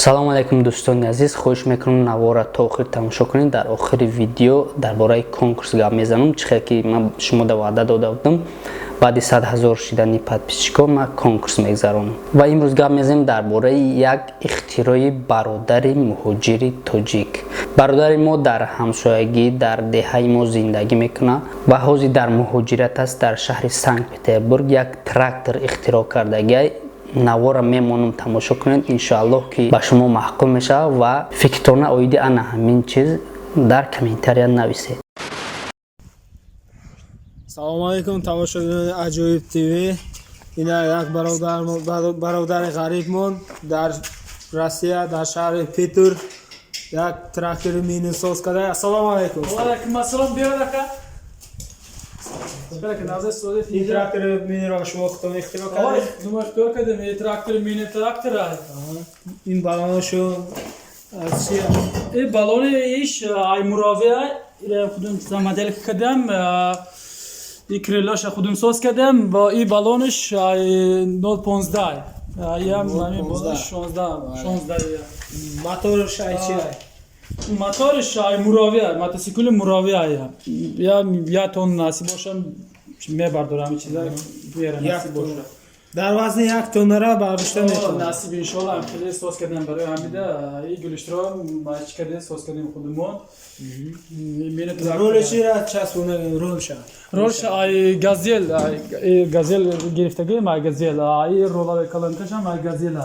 Салому алайкум, дӯстони азиз. Хоҳиш мекунам, навора то охир тамошо кунед. Дар охири видео дар бораи конкурс гап мезанам, чӣ хел ки ман шумода ваъда дода будам. Баъди 100 000 шидани подписчикҳо ман конкурс мегзаронам ва имрӯз гап мезанем дар бораи як ихтирои бародари муҳоҷири тоҷик. Бародари мо дар ҳамсоягӣ, дар деҳаи мо зиндагӣ мекунад ва ҳозир дар муҳоҷират аст, дар шаҳри Санкт Петербург. Як трактор ихтироъ кардагиай. Навора мемонам, тамошо кунед. Иншоаллоҳ, ки ба шумо маъқул мешавад ва фикртона оиди ана ҳамин чиз дар комментария нависед. Салому алайкум, тамошобинони Аҷоиб ТВ. Ина як бародари ғарибмон дар Россия, дар шаҳри Питер як трактори мини соз карда. Ассалому алайкум. Алайкум ассалом, биёр, ака. Ин трактори миниро шумо худтон ихтироъ кардед? Мо ихтироъ кардем, ин трактори мини трактор. Ин баллоношу аз чи? Ин баллони иш ай муровия, ира худум модель кардем, и крылоша худум соз кардем, ва и баллониш ай 0.15. Ям ҳамин баллониш 16, 16. Моторш ай чи? Моториш ай муровия, мотосикли муровия. Я я тонна насиб бошам, мебардорам ҳамин чиза, бера насиб боша. Дар вазни 1 тоннара бардошта метавонад. Насиб, иншоалло. Хеле соз кардем барои ҳамида, и гулиштро чӣ кардем, соз кардем худумон. Роли чира часпонда, ролша? Ролша ай газел, ай газел гирифтагим, ай газел, ай рола калонкашам ай газел,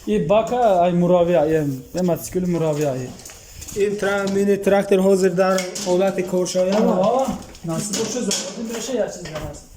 и бака ай муровия, е мотосикли муровия. Ин мини трактор ҳозир дар ҳолати коршоям? Насиб боша, заводим меша, як чиз насиб.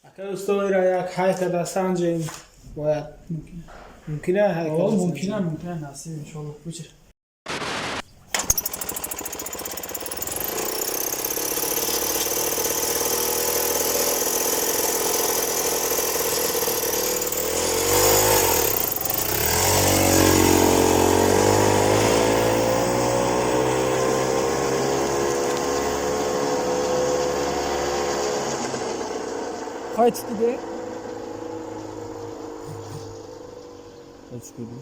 Ака устоира як ҳай карда санҷем, бояд мумкина ҳай? Мумкина, мумкина, насиб, иншоалло. Бучир. Kaç gibi? Kaç gibi?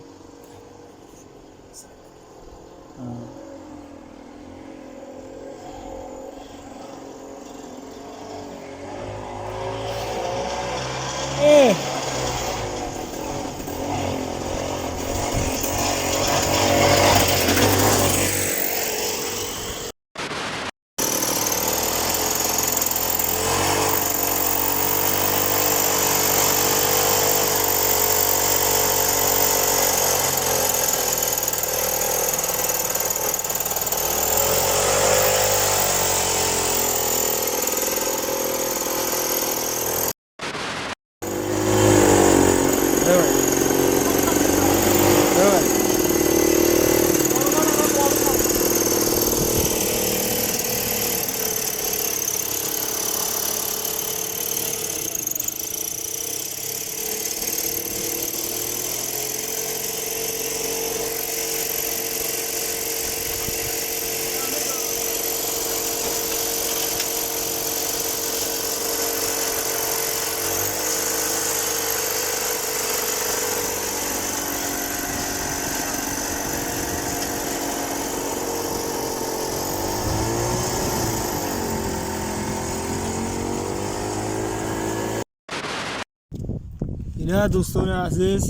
Ина, дӯстони азиз,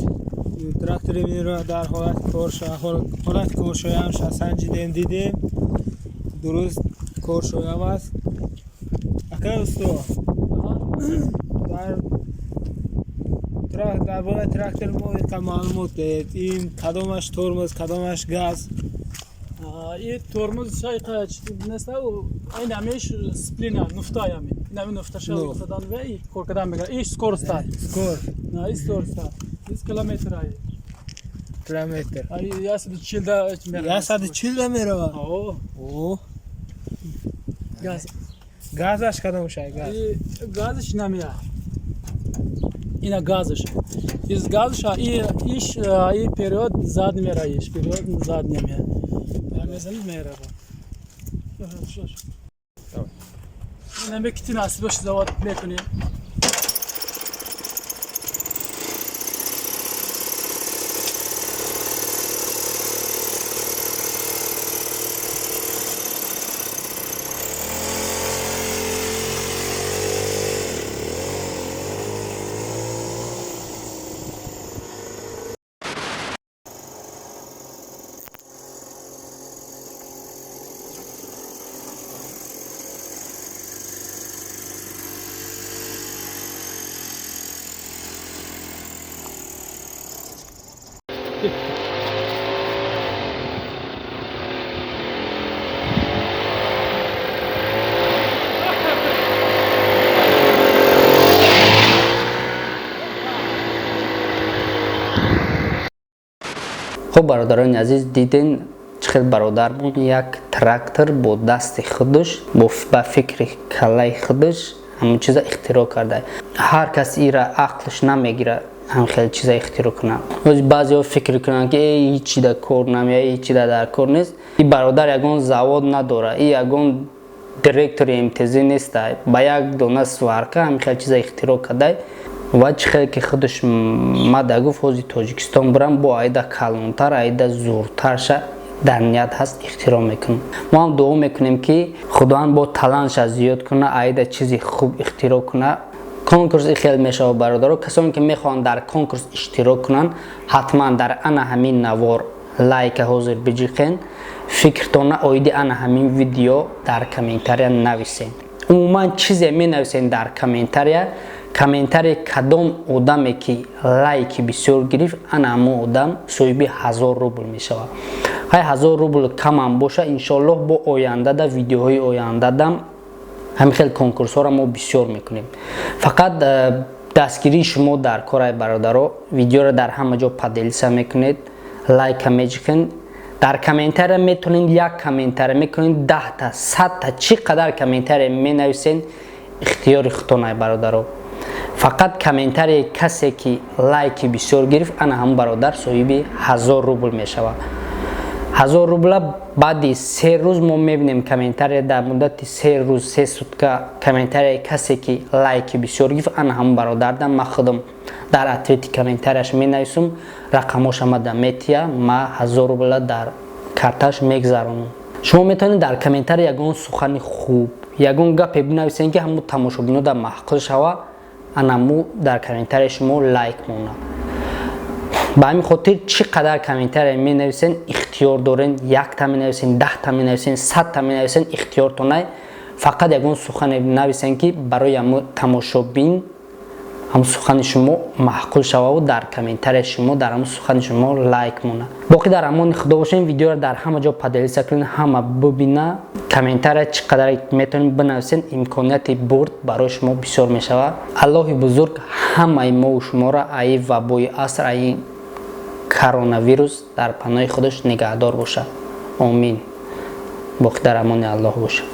трактори миниро дар ҳолати коршоям санҷидем, дидем, дуруст коршоям аст. Ака усто, дар Дар бораи трактор мо яка маълумот диҳед. Ин кадомаш тормоз, кадомаш газ? И тормоз шайқа неста, ин ҳамеш сцепления, нуфта ҳами. Ин ҳами нуфта Ну. шадан ва и кор кардан мегирад. Иш скорость. Скор На, и скорость. 20 километр ай. Километр. Ай 140 да. 140 мерава. О, О, газ. Газаш кадомаш ай газ? И газаш намея. Ина газаш. Из газаша и иш и вперед зад мера иш, вперед зад мера. Мезани мера. Ина кити насибаш завод мекунем. Хуб, бародарони азиз, диден чӣ хел бародармон як трактор бо дасти худаш, ба фикри каллаи худаш ҳамон чиза ихтироъ карда. Ҳар кас ира ақлш намегира ҳам хел чиза ихтироъ кунад. Оз баъзеҳо фикр кунанд, ки э ҳичи да кор намеяд, ҳичи да дар кор нест. И бародар ягон завод надора, и ягон директори МТЗ неста, ба як дона сварка ҳам хел чиза ихтироъ карда. Ва чӣ хеле ки худаш мада гуфт, ҳози Тоҷикистон бурам, бо айда калонтар, айда зуртарша дар ният ҳаст, ихтироъ мекунам. Мо ҳам дуо мекунем, ки Худованд бо талантша зиёд куна, айда чизи хуб ихтироъ куна. Конкурс хел мешавад, бародаро. Касоне ки мехоҳанд дар конкурс иштирок кунанд, ҳатман дар ана ҳамин навор лайка ҳозир биҷиқен, фикртона оиди ана ҳамин видео дар комментария нависен. Умуман чизе менависен дар комментария, комментарии кадом одаме ки лайки бисёр гирифт, ана ҳамон одам соҳиби 1000 рубл мешавад. Ҳай, 1000 рубл камам боша, иншоаллоҳ бо ояндада, видеоҳои ояндадам ҳамин хел конкурсҳоро мо бисёр мекунем. Фақат дастгирии шумо дар корай, бародаро. Видеоро дар ҳама ҷо поделиться мекунед, лайка меҷиқен, дар комментария метонед як комментария мекунед, 10-та, 100-та, чӣ қадар комментария менависен, ихтиёри худтонай, бародаро. Фақат комментарияи касе ки лайки бисёр гирифт, ана ҳамон бародар соҳиби 1000 рубл мешавад. 1000 рубла баъди 3 рӯз мо мебинем комментария. Дар муддати 3 рӯз, 3 сутка комментарияи касе ки лайки бисёр гирифт, ана ҳамон бародарда ма худам дар ответи комментарияш менависум, рақамоша мада метия, ма 1000 рубла дар карташ мегзаронам. Шумо метавонед дар комментария ягон сухани хуб, ягон гапе бинависед, ки ҳамон тамошобино дар маъқул шава, анаму дар комментарияи шумо лайк монад. Ба ҳамин хотир чӣ қадар комментария менависен, ихтиёр дорен, якта менависен, 10-та менависен, 100-та менависен, ихтиёртонай. Фақат ягон сухане нависен, ки барои ҳамун тамошобин ҳамун сухани шумо маъқул шававу дар комментарияи шумо, дар ҳамун сухани шумо лайк монад. Боқӣ дар амони Худо бошем. Видеоро дар ҳама ҷо поделиться кунед, ҳама бубина. Комментария чӣ қадар метавонед бинависен, имконияти бурд барои шумо бисёр мешавад. Аллоҳи бузург ҳамаи мову шуморо аи вабои аср, аи коронавирус дар паноҳи худаш нигаҳдор бошад. Омин. Боқӣ дар амони Аллоҳ бошад.